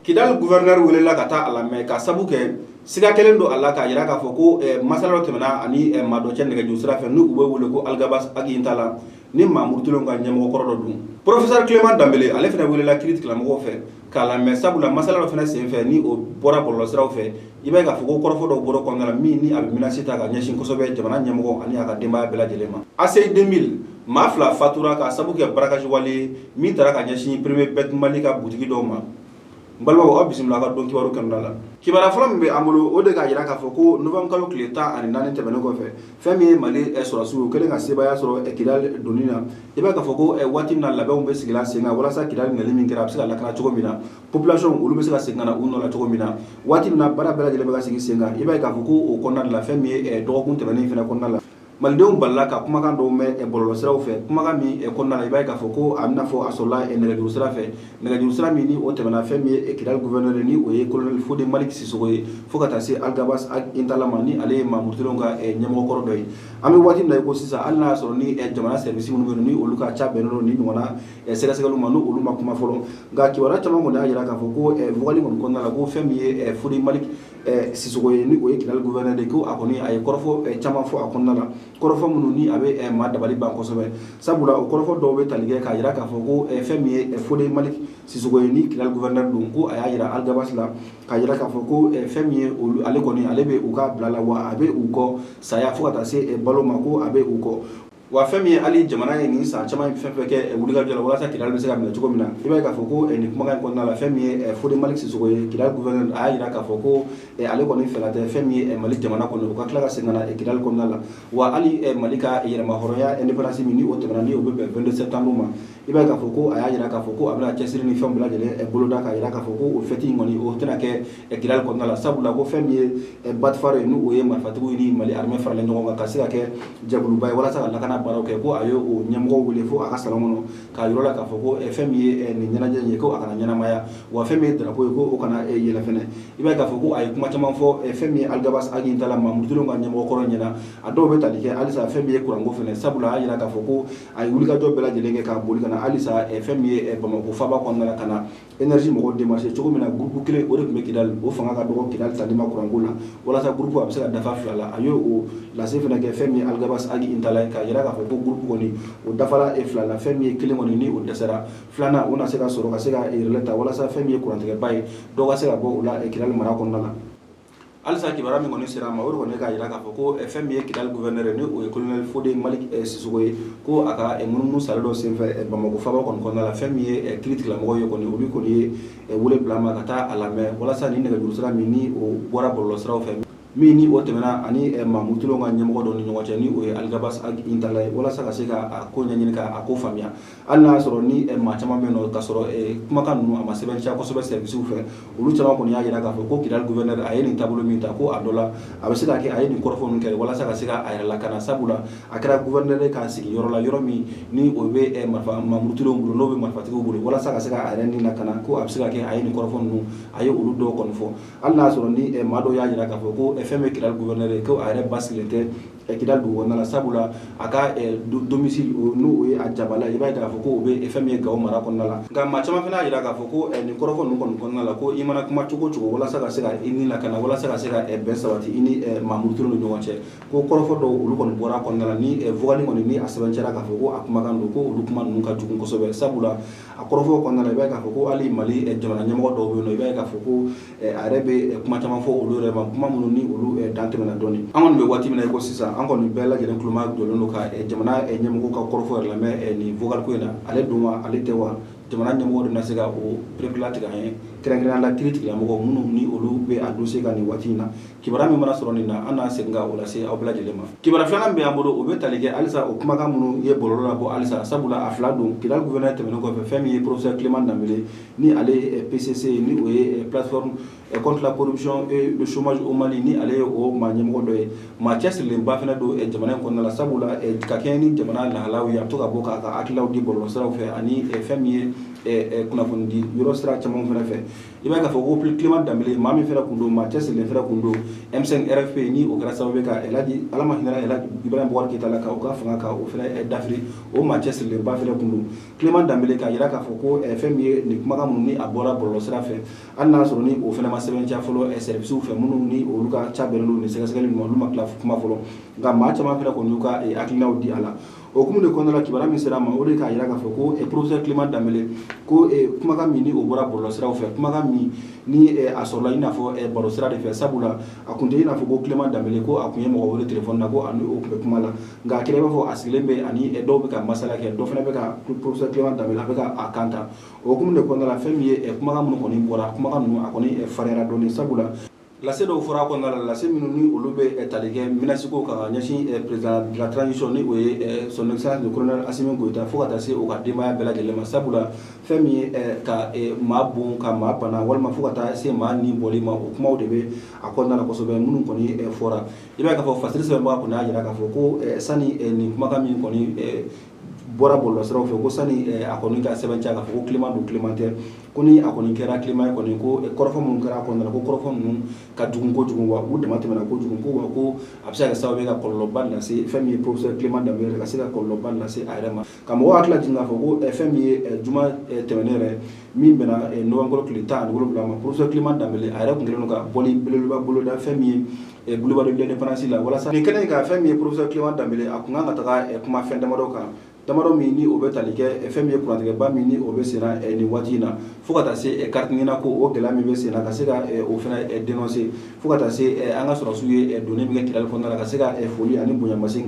Kidali gouverneur welela ka taa a lamɛn ka sabu kɛ siga kɛlen don a la k'a jira k'a fɔ ko masala dɔ tɛmɛna ani maa dɔ cɛ nɛgɛjuru sira fɛ, n'u bɛ wele ko Alghabass Ag Intalla, ni maa murutilenw ka ɲɛmɔgɔ kɔrɔ dɔ dun. Professeur Clément Dembélé, ale fana welela kiiri tigilamɔgɔw fɛ k'a lamɛn, sabula masala dɔ fana senfɛ ni o bɔra bɔlɔlɔsiraw fɛ, i b'a ye k'a fɔ ko kɔrɔfɔ dɔw bɔra kɔnɔna la min ni a bɛ menace ta ka ɲɛsin kosɛbɛ jamana ɲɛmɔgɔ ani a ka denbaya bɛɛ lajɛlen ma. ACI 2000, maa 2 fatura k'a sabu kɛ braquage wale ye min taara ka ɲɛsin Premier Bet Mali ka butigi dɔw ma. N balimaw, aw bisimila aw ka don kibaru kɔnɔna la. Kibaruya fɔlɔ min bɛ an bolo, o de k'a jira k'a fɔ ko novembre kalo tile 14 tɛmɛnen kɔfɛ, fɛn min ye Mali sɔrɔdasiw ye, kɛlen ka sebaaya sɔrɔ Kidali donni na, i b'a ye k'a fɔ ko waati min na labɛnw bɛ sigila sen kan walasa Kidali minɛli min kɛra, a bɛ se ka lakana cogo min na, population olu bɛ se ka segin ka na u nɔ la cogo min na, waati min na baara bɛɛ lajɛlen bɛ ka sigi sen kan, i b'a ye k'a fɔ ko o kɔnɔna de la, fɛn min ye dɔgɔkun tɛmɛnen fana kɔnɔna la, malidenw balila ka kumakan dɔw mɛn bɔlɔlɔsiraw fɛ. Kumakan min kɔnɔna la, i b'a ye k'a fɔ ko a bɛna fɔ a sɔrɔla nɛgɛjuru sira fɛ, nɛgɛjuru sira min ni o tɛmɛna fɛn min ye Kidali gouverneur, ni o ye colonel Fode Malick Sissoko ye, fo ka taa se Alghabass Ag Intalla ma, ni ale ye maa murutilenw ka ɲɛmɔgɔ kɔrɔ dɔ ye. An bɛ waati min na i ko sisan, hali n'a y'a sɔrɔ ni jamana service minnu bɛ yen, ni olu ka ca bɛnnen don ni ɲɔgɔnna sɛgɛsɛgɛliw ma, ni olu ma kuma fɔlɔ, nka kibaruya caman kɔni y'a jira k'a fɔ ko vocal kɔni kɔnɔna la, ko fɛn min ye Fode Malick Sissoko ye, ni o ye Kidali gouverneur de, ko a kɔni a ye kɔrɔfɔ caman fɔ a kɔnɔna la, kɔrɔfɔ minnu ni a bɛ maa dabali ban kosɛbɛ, sabula o kɔrɔfɔ dɔw bɛ tali kɛ k'a jira k'a fɔ ko fɛn min ye Fode Malick Sissoko ye, ni Kidali gouverneur don, ko a y'a jira Alghabass la k'a jira k'a fɔ ko fɛn min ye olu, ale kɔni ale bɛ u ka bila la, wa a bɛ u kɔ saya fo ka taa se balo ma, ko a bɛ u kɔ. Wa fɛn min ye, hali jamana ye nin san caman fɛn fɛn kɛ wulikajɔ la walasa Kidali bɛ se ka minɛ cogo min na, i b'a ye k'a fɔ ko nin kumakan in kɔnɔna la, fɛn min ye Fode Malick Sissoko ye, Kidali gouverneur, a y'a jira k'a fɔ ko ale kɔni fɛla tɛ fɛn min ye Mali jamana kɔnɔ, u ka tila ka segin ka na Kidali kɔnɔna la. Wa hali Mali ka yɛrɛmahɔrɔnya indépendance min ni o tɛmɛna, ni o bɛ bɛn 22 septembre ma, i b'a ye k'a fɔ ko a y'a jira k'a fɔ ko a bɛna cɛsiri ni fɛnw bɛɛ lajɛlen boloda k'a jira k'a fɔ ko o fête in kɔni, o tɛna kɛ Kidali kɔnɔna la, sabula ko fɛn min ye Batfar ye, n'o ye marifatigiw ni Mali armée faralen ɲɔgɔn kan ka se ka kɛ jɛkuluba ye walasa ka lakana baaraw kɛ, ko a ye o ɲɛmɔgɔw wele fo a ka salon kɔnɔ k'a yira la k'a fɔ ko fɛn min ye nin ɲɛnajɛ in ye, ko a kana ɲɛnamaya, wa fɛn min ye drapeau ye, ko o kana yɛlɛ fɛnɛ. I b'a ye k'a fɔ ko a ye kuma caman fɔ fɛn min ye Alghabass Ag Intalla, maa murutilenw ka ɲɛmɔgɔ kɔrɔ ɲɛna. A dɔw bɛ tali kɛ halisa fɛn min ye kuranko fɛnɛ, sabula a y'a jira k'a fɔ ko a ye wulikajɔ bɛɛ lajɛlen kɛ k'a boli ka na halisa fɛn min ye Bamakɔ faaba kɔnɔna la, ka na énergie mɔgɔw démarcher cogo min na. Groupe kelen o de tun bɛ Kidali, o fanga ka dɔgɔ Kidali tali ma kuranko la, walasa groupe a bɛ se ka dafa 2 la. A ye o lase fɛnɛ kɛ fɛn min ye Alghabass Ag Intalla ye, k'a jira k'a fɔ ko groupe kɔni o dafara 2 la, fɛn min ye kelen kɔni ni o dɛsɛra, filanan o na se ka sɔrɔ ka se ka relais ta walasa fɛn min ye kurantigɛba ye, dɔ ka se ka bɔ o la Kidali mara kɔnɔna la. Halisa kibaruya min kɔni sera a ma, o de kɔni k'a jira k'a fɔ ko fɛn min ye Kidali gouverneur, ni o ye colonel Fode Malick Sissoko ye, ko a ka munumunu sale dɔ senfɛ Bamakɔ faaba kɔni kɔnɔna la, fɛn min ye kiiri tigilamɔgɔw ye kɔni, olu kɔni ye wele bila a ma ka taa a lamɛn walasa ni nɛgɛjuru sira min ni o bɔra bɔlɔlɔsiraw fɛ, min ni o tɛmɛna ani maa murutilenw ka ɲɛmɔgɔ dɔ ni ɲɔgɔn cɛ, ni o ye Alghabass Ag Intalla ye, walasa ka se ka a ko ɲɛɲini k'a ko faamuya. Hali n'a y'a sɔrɔ ni maa caman bɛ yen nɔ, k'a sɔrɔ kumakan ninnu a ma sɛbɛntiya kosɛbɛ service fɛ, olu caman kɔni y'a jira k'a fɔ ko Kidali gouverneur a ye nin taabolo min ta, ko a dɔ la a bɛ se ka kɛ a ye nin kɔrɔfɔ ninnu kɛ walasa ka se ka a yɛrɛ lakana, sabula a kɛra gouverneur ye k'a sigi yɔrɔ la, yɔrɔ min ni o bɛ marifa maa murutilenw bolo, n'o bɛ marifatigiw bolo, walasa ka se ka a yɛrɛ ni lakana, ko a bɛ se ka kɛ a ye nin kɔrɔfɔ ninnu, a ye olu dɔw kɔni fɔ. Hali n'a y'a sɔrɔ ni maa dɔw y'a jira k'a fɔ ko fɛn bɛ Kidali gouverneur ye, ko a yɛrɛ basigilen tɛ Kidali dugu kɔnɔna la, sabula a ka domicile, n'o ye a jabala, i b'a ye k'a fɔ ko o bɛ fɛn min ye Gawo mara kɔnɔna la. Nka maa caman fana y'a jira k'a fɔ ko nin kɔrɔfɔ ninnu kɔni kɔnɔna la, ko i mana kuma cogo o cogo walasa ka se ka i ni lakana, walasa ka se ka bɛn sabati i ni maa murutilenw ni ɲɔgɔn cɛ, ko kɔrɔfɔ dɔw olu kɔni bɔra a kɔnɔna la, ni vocal kɔni ni a sɛbɛntiya k'a fɔ ko a kumakan don, ko olu kuma ninnu ka jugu kosɛbɛ, sabula a kɔrɔfɔ kɔnɔna la, i b'a ye k'a fɔ ko hali Mali jamana ɲɛmɔgɔ dɔw bɛ yen nɔ, i b'a ye k'a fɔ ko a yɛrɛ bɛ kuma caman fɔ olu yɛrɛ ma, kuma minnu ni olu dan tɛmɛna dɔɔnin. An kɔni bɛ waati min na i ko sisan, an kɔni bɛɛ lajɛlen tuloma jɔlen don ka jamana ɲɛmɔgɔw ka kɔrɔfɔ yɛrɛ lamɛn nin vocal ko in na. Ale don wa, ale tɛ wa, jamana ɲɛmɔgɔ de na se ka o pereperela tigɛ an ye, kɛrɛnkɛrɛnnenya la kiiri tigilamɔgɔw minnu ni olu bɛ a dossier kan nin waati in na. Kibaruya min mana sɔrɔ nin na, an n'a segin ka o lase aw bɛɛ lajɛlen ma. Kibaruya filanan bɛ an bolo, o bɛ tali kɛ halisa o kumakan minnu ye bɔlɔlɔ labɔ halisa, sabula a 2 don. Kidali gouverneur tɛmɛnen kɔfɛ, fɛn min ye professeur Clément Dembélé, ni ale ye PCC, ni o ye plateforme contre la corruption et le chômage au Mali, ni ale ye o maa ɲɛmɔgɔ dɔ ye, maa cɛsirilenba fana don jamana in kɔnɔna la, sabula ka kɛɲɛ ni jamana lahalaw ye, a bɛ to ka bɔ k'a ka hakililaw di bɔlɔlɔsiraw fɛ ani fɛn min ye Kunnafonidi yɔrɔ sira caman fana fɛ, i b'a k'a fɔ ko Clément Dembélé, maa min fana kun don, maa cɛsirilen fana kun don M5 RFP, ni o kɛra sababu ye ka Elhaji, Ala ma hinɛ Elhaji Ibrahim Boubacar Keïta la, ka u ka fanga ka o fana dafiri, o maa cɛsirilenba fana kun don. Clément Dembélé k'a jira k'a fɔ ko fɛn min ye nin kumakan minnu ni a bɔra bɔlɔlɔ sira fɛ, hali n'a sɔrɔ ni o fana ma sɛbɛntiya fɔlɔ services fɛ, minnu ni olu ka ca bɛnnen don nin sɛgɛsɛgɛli ninnu ma, olu ma tila kuma fɔlɔ, nka maa caman fana kɔni y'u ka hakilinaw di a la. O hukumu de kɔnɔna la, kibaruya min sera a ma, o de k'a jira k'a fɔ ko professeur Clément Dembélé ko kumakan min ni o bɔra bɔlɔlɔsiraw fɛ, kumakan min ni a sɔrɔla i n'a fɔ baro sira de fɛ, sabula a kun tɛ i n'a fɔ ko Clément Dembélé ko a kun ye mɔgɔ wele téléphone na ko ani o tun bɛ kuma la, nka a kɛra i b'a fɔ a sigilen bɛ ani dɔw bɛ ka masala kɛ, dɔ fana bɛ ka professeur Clément Dembélé a bɛ ka a kan ta. O hukumu de kɔnɔna la, fɛn min ye kumakan minnu kɔni bɔra, kumakan ninnu a kɔni farinyara dɔɔnin, sabula lase dɔw fɔra a kɔnɔna la, lase minnu ni olu bɛ tali kɛ menace ko kan ka ɲɛsin président de la transition, ni o ye son excellence le colonel Assimi Goïta, fo ka taa se o ka denbaya bɛɛ lajɛlen ma, sabula fɛn min ye ka maa bon, ka maa bana, walima fo ka taa se maa ni bɔli ma, o kumaw de bɛ a kɔnɔna la kosɛbɛ minnu kɔni fɔra. I b'a ye k'a fɔ fasiri sɛbɛnbaga kɔni y'a jira k'a fɔ ko sani nin kumakan min kɔni bɔra bɔlɔlɔsiraw fɛ, ko sani a kɔni ka sɛbɛntiya k'a fɔ ko Clément don, Clément tɛ, ko ni a kɔni kɛra Clément ye kɔni, ko kɔrɔfɔ minnu kɛra a kɔnɔna la, ko kɔrɔfɔ ninnu ka jugu kojugu, wa u dama tɛmɛna kojugu, ko wa ko a bɛ se ka kɛ sababu ye ka kɔlɔlɔba lase fɛn min ye professeur Clément Dembélé, ka se ka kɔlɔlɔba lase a yɛrɛ ma. Ka mɔgɔw hakili lajigin k'a fɔ ko fɛn min ye juma tɛmɛnen yɛrɛ min bɛnna novembre tile 17 ma, professeur Clément Dembélé a yɛrɛ tun kɛlen don ka bɔli belebeleba boloda fɛn min ye boulevard de l'Indépendance la, walasa nin kɛnɛ in kan, fɛn min ye professeur Clément Dembélé a kun kan ka taga kuma fɛn damadɔ kan, damadɔ min ni o bɛ tali kɛ fɛn min ye kurantigɛba min ni o bɛ senna nin waati in na, fo ka taa se carte NINA ko o gɛlɛya min bɛ senna, ka se ka o fana dénoncer, fo ka taa se an ka sɔrɔdasiw ye donni min kɛ Kidali kɔnɔna la, ka se ka foli ani bonyamasegin.